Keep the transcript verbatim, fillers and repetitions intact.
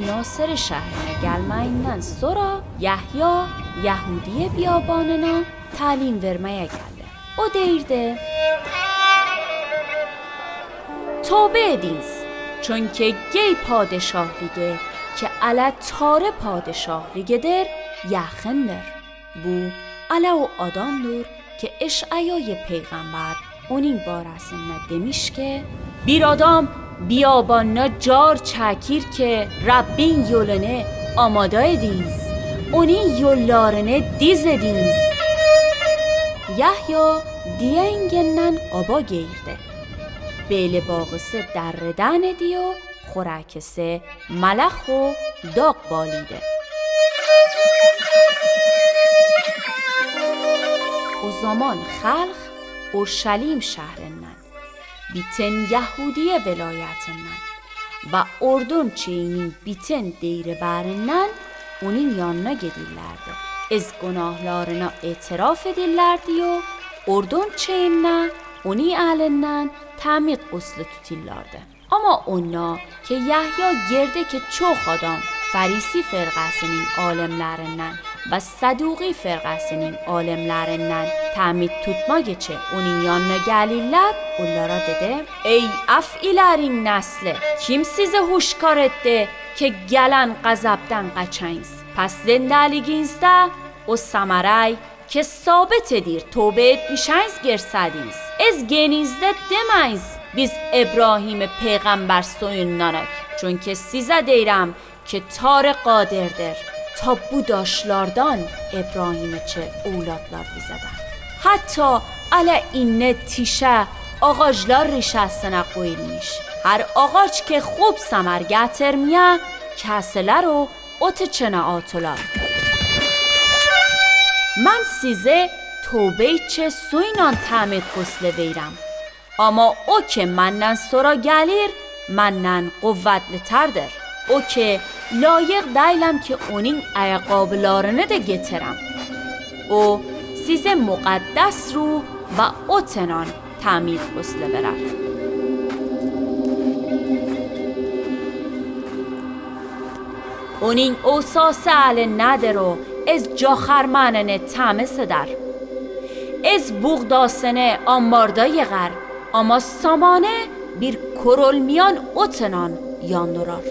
Nasiri shahrinä gelmäyinnän sora Yahya Yahudiya biyabanına talim vermäya geldi. O deirdi: Tobe edins, çünki gey padishahligi ki alä tari padishahligidir yahındır. Bu alä o adamdur ki Eş'ayayi peyğambar onin barasında demiş ki: Bir adam biyabanına car çakir ki Rabbin yolunı amada edins, onin yollarını diz edins. Yahya diyenginnän qaba geirdi. Beli baǵısı darrıdan ediyo, horakisi Malahho daq balidi. O zaman halq Urşalim şahrinnän, biten Yahudiya velayetinnän, va Urdun çeynin biten deiri bärinnän onin yanına gedilärdi. Iz gunahlarına etiraf edilärdi yo, Urdun çeyinnä onin alinnän tamit ğusli tutillardı. Ama onna ki Yahya gerdi ki çoq adam, Farisi firqasının alimlerinnän va Saduqi firqasının alimlerinnän tamit tutmag içi onin yanına gelillär, ollara dedi: Ey afilerin nasli, kim sizi huşkar etti ki gelen ğazapdan qaçayns? Pas zendaliginizda o samaray ki sabit edir tobe etmişayns gersadins. Iz genizde demayns: Biz Ebrahimi peyğambar soyundanık. Çünki size deyirem ki Tari qadirdir ta bu daşlardan Ebrahimi çi ovladlar dizeder. Hatta alä inne tişä ağaclar rişasına qoyulmış. Har ağac ki xop samar getirmeyä, kasiler o ot içine atılar. Män sizi tobe etçi suynan tamit ğusli verem. Ama o ki männän sora gelir, männän quvvatlitardır. O ki layıq däylem ki onin ayaqabılarını da getirem. O sizi muqaddas ruh va otinan tamit ğusli verer. Onin usası alinnädir o iz caharmanini tamiz eder. Iz buğdasını ammarda yığar, ama samanı bir korolmayan otinan yandırar.